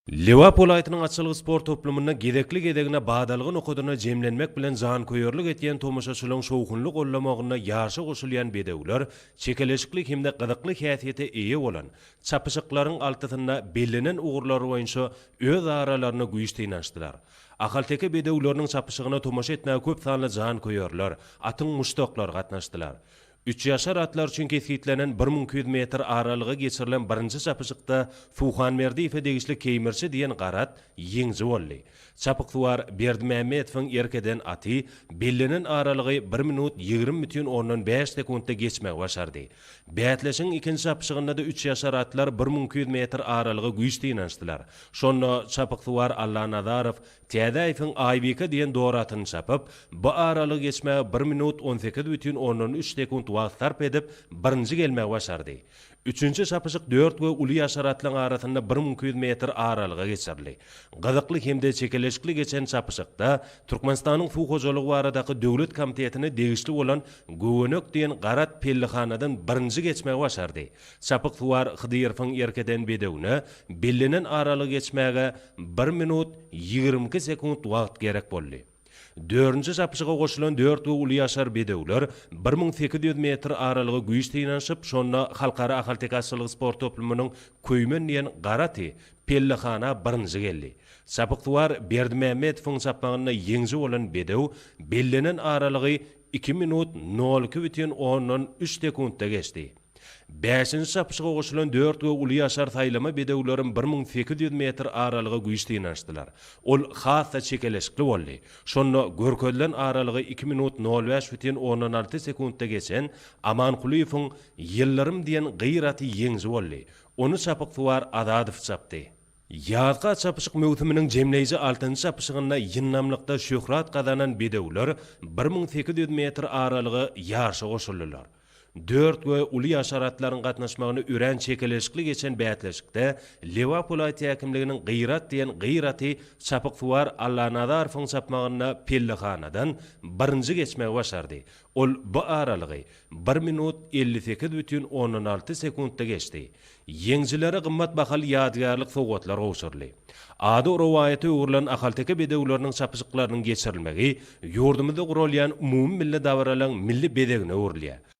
Lebap welaýatynyň Atçylyk sport toplumynda gezekli-gezegine badalga nokadyna jemlenmek bilen janköýerlik etýän tomaşaçylaryň şowhunly gollamagynda ýaryşa goşulýan bedewler çekeleşikli hem-de gyzykly häsiýete eýe bolan çapyşyklaryň altysynda bellenen ugurlar boýunça öz aralarynda güýç synanyşdylar. Ahalteke bedewleriniň çapyşygyna tomaşa etmäge köp sanly janköýerler, atyň muşdaklary gatnaşdylar. Üçýaşar atlar üçin kesgitlenen 1200 metr aralyga geçirilen birinji çapyşykda Suhanberdiýewe degişli Keýmirçi diýen gar at ýeňiji boldy. Çapyksuwar Berdimämmedowyň erk eden aty bellenen aralygy bir minut 20 bütin ondan bäş sekuntda geçmegi başardy. Bäsleşigiň ikinji çapyşygynda-da üçýaşar atlar 1200 metr aralyga güýç synanyşdylar. Şonda çapyksuwar Allanazarow Täzäýewiň Aýbike diýen dor atyny çapyp, bu aralygy geçmäge bir minut 18 bütin ondan üç sekunt wagt sarp edip, birinji gelmegi başardy. Üçünji çapyşyk dört we uly ýaşar atlaryň arasynda 1200 metr aralyga geçirildi. Gyzykly hem-de çekeleşikli geçen çapyşykda Türkmenistanyň Suw hojalygy baradaky döwlet komitetine degişli bolan Göwenek diýen gar at pellehanadan birinji geçmegi başardy. Çapyksuwar Hydyrowyň erk eden bedewine bellenen aralygy geçmäge bir minut 22 sekunt wagt gerek boldy. Dördünji çapyşyga goşulan dört we uly ýaşar bedewler 1800 metr aralyga güýç synanyşyp, şonda Halkara ahalteke atçylygy sport toplumynyň Köýmen diýen gar aty pellehana birinji geldi. Çapyksuwar Berdimämmedowyň çapmagynda ýeňiji bolan bedew bellenen aralygy iki minut nol iki bütin ondan üç sekuntda geçdi. Bäşinji çapyşyga goşulan dört we uly ýaşar saýlama bedewlerim 1800 metr aralyga güýç synanyşdylar. Ol has-da çekeleşikli boldy. Şonda görkezilen aralygy iki minut nol bäş bütin ondan alty sekuntda geçen Aman Kulyýewiň Ýyldyrym diýen gyr aty ýeňiji boldy. Ony çapyksuwar Azadow çapdy. Ýazky at çapyşyk möwsüminiň jemleýji altynjy çapyşygynda ýyndamlykda şöhrat gazanan bedewler 1800 metr aralyga ýaryşa goşuldylar. Dört we uly ýaşar atlaryň gatnaşmagyna örän çekeleşikli geçen bäsleşikde Lebap welaýat häkimliginiň Gyrat diýen gyr aty çapyksuwar Allanazarowyň çapmagynda pellehanadan birinji geçmegi başardy. Ol bu aralygy bir minut 58 bütin ondan alty sekuntda geçdi. Ýeňijilere gymmat bahaly ýadygärlik sowgatlar gowşuryldy. Ady rowaýata öwrülen ahalteke bedewleriniň çapyşyklarynyň geçirilmegi ýurdumyzda guralýan umumymilli dabaralaryň milli bezegine öwrülýär.